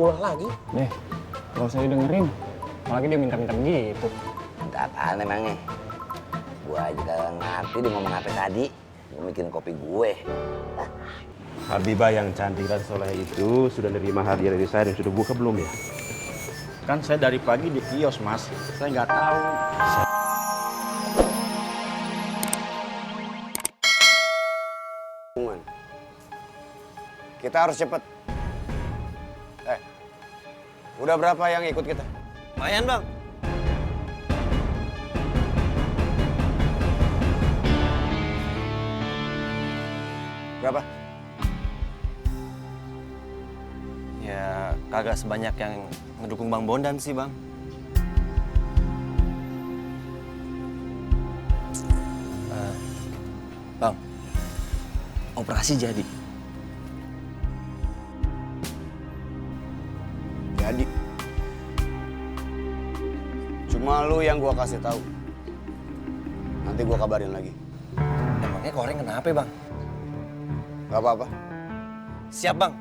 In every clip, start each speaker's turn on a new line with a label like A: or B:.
A: ulah lagi.
B: Deh, gak usah didengerin. Apalagi dia minta-minta begitu.
C: Minta apaan emangnya? Gue aja kagak ngerti dia ngomong apa tadi. Gue mikirin kopi gue.
D: Habibah yang cantik dan soleh itu sudah nerima hadiah dari saya dan sudah buka belum ya?
E: Kan saya dari pagi di kios, Mas. Saya nggak tahu.
F: Kita harus cepet. Udah berapa yang ikut kita?
E: Lumayan, Bang.
F: Berapa?
E: Ya, kagak sebanyak yang ngedukung Bang Bondan sih, Bang. Bang, operasi jadi.
F: Jadi. Cuma lu yang gua kasih tahu. Nanti gua kabarin lagi.
E: Emangnya Koreng kenapa, Bang?
F: Gak apa-apa.
E: Siap, Bang.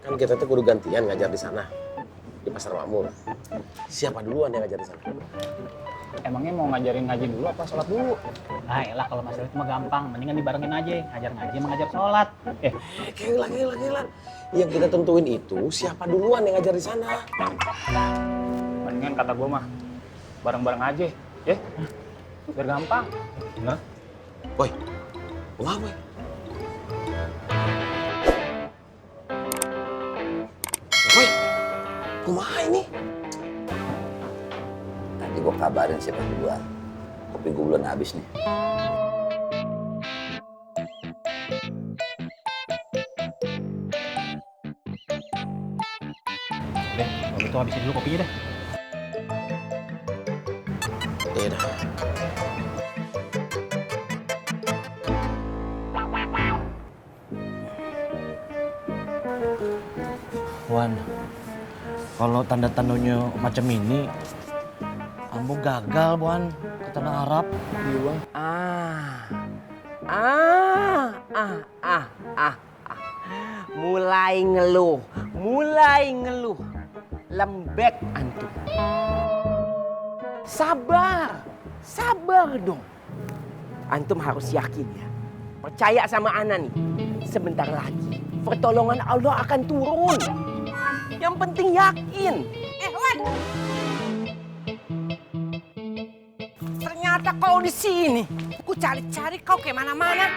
A: Kan kita tuh kudu gantian ngajar di sana. Di Pasar Makmur. Siapa duluan yang ngajar di sana?
B: Emangnya mau ngajarin ngaji dulu apa sholat dulu?
G: Nah, elah kalau masalah itu mah gampang, mendingan dibarengin aja, ngajar ngaji sama ngajar sholat.
A: Gila. Yang kita tentuin itu siapa duluan yang ngajar di sana.
B: Mendingan kata gue mah bareng-bareng aja, ya? Biar gampang. Nah,
A: Boy, wah boy. Boy, kumaha ini?
C: Nanti gue kabarin siapa duluan. Kopi gue belum habis nih.
G: Deh, kalau gitu habisin dulu kopinya deh.
A: Iya dah.
E: Wan, kalau tanda-tandanya macam ini, Ambo gagal, Wan, ke tanah Arab.
A: Iya bang.
H: Mulai ngeluh. Lembek antum. Sabar dong. Antum harus yakin ya. Percaya sama ana nih. Sebentar lagi pertolongan Allah akan turun. Yang penting yakin. Wan. Ternyata kau di sini. Ku cari-cari kau kemana-mana.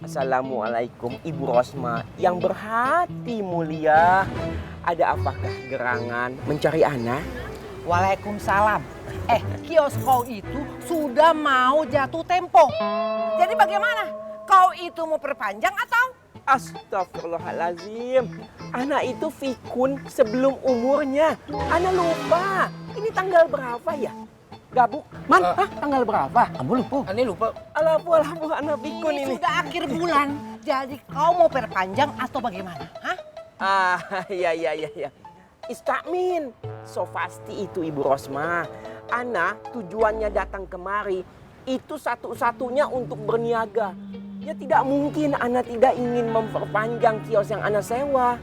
H: Assalamualaikum Ibu Rosma yang berhati mulia. Ada apakah gerangan mencari Ana?
I: Waalaikumsalam. Kios kau itu sudah mau jatuh tempo. Jadi bagaimana? Kau itu mau perpanjang atau?
H: Astagfirullahalazim. Ana itu fikun sebelum umurnya. Ana lupa. Ini tanggal berapa ya? Gabuk. Man, tanggal berapa?
G: Ambo lupa.
I: Ini lupa.
H: Alapu, Ana fikun ini.
I: Sudah akhir bulan. Jadi kau mau perpanjang atau bagaimana? Hah?
H: Iya. Istakmin. So pasti itu Ibu Rosma. Ana tujuannya datang kemari itu satu-satunya untuk berniaga. Ya tidak mungkin Ana tidak ingin memperpanjang kios yang Ana sewa.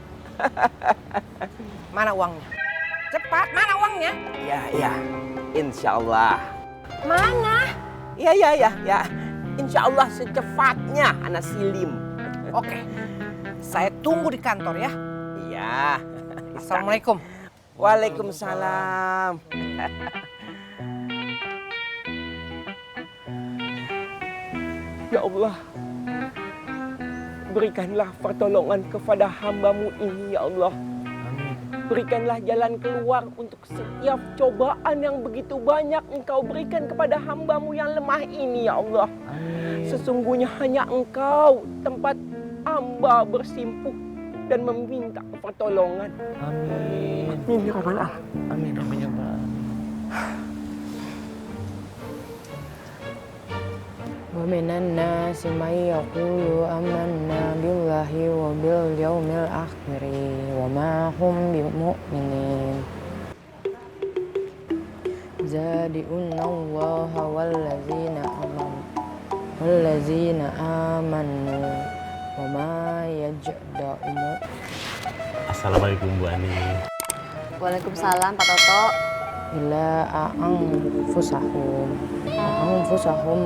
I: Mana uangnya? Cepat, mana uangnya?
H: Ya. Insya Allah.
I: Mana?
H: Ya. Insya Allah secepatnya Ana silim.
I: Oke. Saya tunggu di kantor ya.
H: Iya.
I: Assalamualaikum.
H: Waalaikumsalam. Ya Allah, berikanlah pertolongan kepada hamba-Mu ini ya Allah. Berikanlah jalan keluar untuk setiap cobaan yang begitu banyak Engkau berikan kepada hamba-Mu yang lemah ini ya Allah. Sesungguhnya hanya Engkau tempat hamba bersimpuh dan meminta pertolongan.
E: Amin.
H: Amin ya Rabbal Alamin.
E: Amin ya Bang.
J: ومن الناس من يقول آمنا بالله وباليوم الآخر وما هم بمؤمنين. yuzadi'unallaha wallazina amanu wa ma yaj'da'umu.
D: Assalamualaikum Bu Ani.
K: Waalaikumsalam Pak Toto.
J: Ila a'anfusahum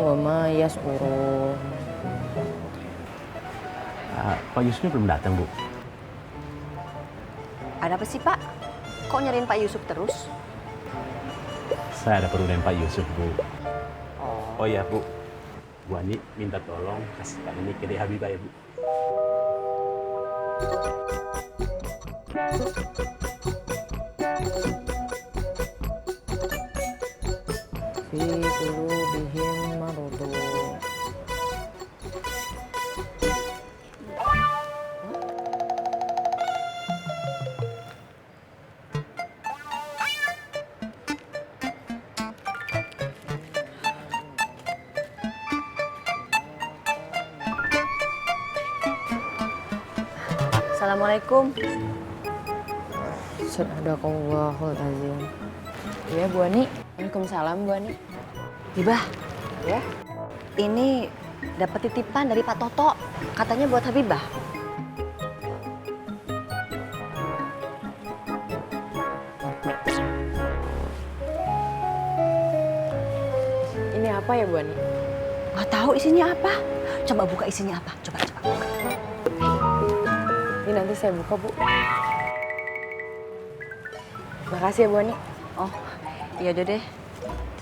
J: wa ma yas'urun.
D: Pak Yusufnya belum datang Bu.
K: Ada apa sih Pak? Kok nyariin Pak Yusuf terus?
D: Saya ada perlu dengan Pak Yusuf Bu. Oh ya Bu, Bu Ani minta tolong kasihkan ini ke Dek Habibah ya Bu.
J: Fi qulubihim maradun.
K: Assalamualaikum.
J: Sadaqallahul azim. Iya Bu Ani. Waalaikumsalam Bu Ani.
K: Hibah,
J: Ya.
K: ini dapat titipan dari Pak Toto. Katanya buat Habibah.
J: Ini apa ya Bu Ani?
K: Nggak tahu isinya apa. Coba buka isinya apa. Coba buka.
J: Ini nanti saya buka Bu. Makasih ya Bu Ani.
K: Oh, iya udah deh.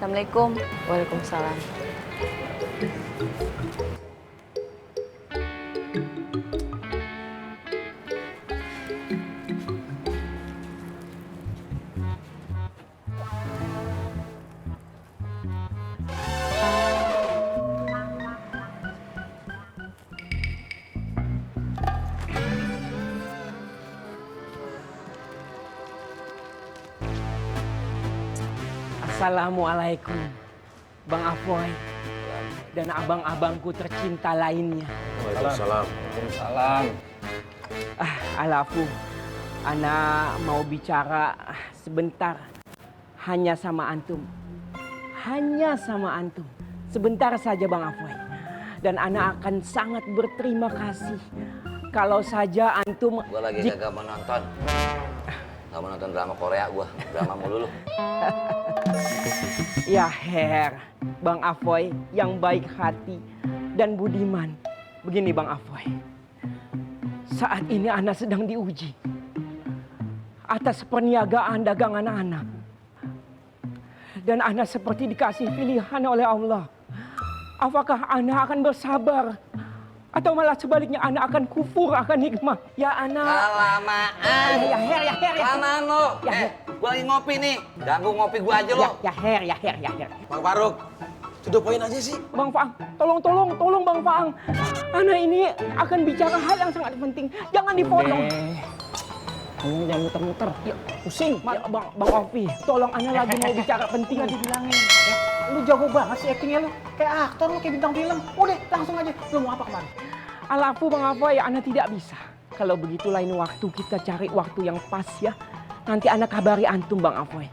K: Assalamualaikum.
J: Waalaikumsalam.
H: Assalamualaikum, Bang Afoy dan abang-abangku tercinta lainnya.
A: Waalaikumsalam.
B: Salam.
H: Alafu, Ana mau bicara sebentar hanya sama antum. Hanya sama antum. Sebentar saja Bang Afoy. Dan Ana akan sangat berterima kasih kalau saja antum...
C: Gue lagi kagak mau nonton. Gak mau nonton drama Korea gue. Drama mulu lu.
H: Ya Her, Bang Afoy yang baik hati dan budiman. Begini Bang Afoy, saat ini Ana sedang diuji atas perniagaan dagangan Ana. Dan Ana seperti dikasih pilihan oleh Allah. Apakah Ana akan bersabar atau malah sebaliknya Ana akan kufur akan hikmah? Ya Ana.
C: Kelamaan.
H: Ya Her.
C: Kelamaan lo.
H: Ya, Her.
C: Gue lagi ngopi nih. Ganggu ngopi gue aja lo.
H: Ya Her.
A: Bang Faruk, sudah poin aja sih.
H: Bang Faang, tolong Bang Faang. Ana ini akan bicara hal yang sangat penting. Jangan dipotong.
B: Ngomong jangan muter-muter.
H: Ya, pusing. Ya, Bang Ovi, tolong Ana lagi mau bicara penting.
G: Dibilangin. Ya, lu jago banget sih actingnya lu. Kayak aktor lu, kayak bintang film. Udah, langsung aja. Lu mau apa kemarin?
H: Alafu Bang Afoy, Ana tidak bisa. Kalau begitu lain waktu kita cari waktu yang pas ya. Nanti Ana kabari antum Bang Afoy.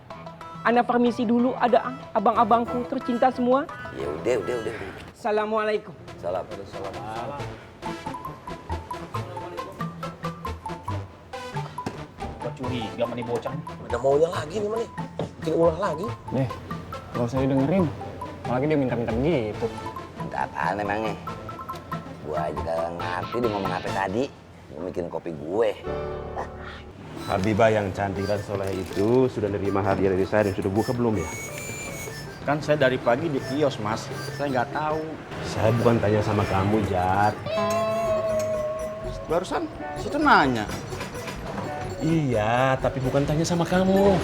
H: Ana permisi dulu, ada abang-abangku tercinta semua.
C: Ya udah.
H: Assalamualaikum.
C: Salam.
B: Gua curiga sama nih bocah.
A: Ada maunya lagi nih mana? Bikin ulah lagi.
B: Deh, gak usah didengerin. Apalagi dia minta-minta begitu.
C: Minta apaan emangnya? Gue aja kagak ngerti dia ngomong apa tadi. Gue mikirin kopi gue.
D: Habibah yang cantik dan soleh itu sudah nerima hadiah dari saya dan sudah buka belum ya?
F: Kan saya dari pagi di kios, Mas. Saya nggak tahu.
D: Saya bukan tanya sama kamu, Jat.
F: Barusan situ nanya.
D: Iya, tapi bukan tanya sama kamu.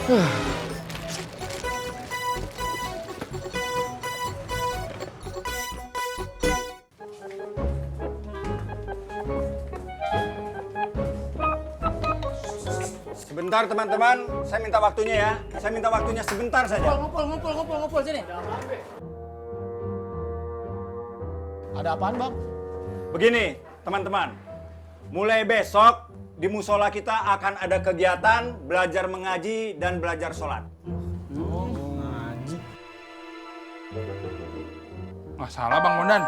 F: Sebentar teman-teman, saya minta waktunya ya. Saya minta waktunya sebentar saja.
G: Ngumpul sini. Ada apaan, Bang?
F: Begini, teman-teman. Mulai besok di musola kita akan ada kegiatan belajar mengaji dan belajar sholat.
L: Masalah Bang Bondan.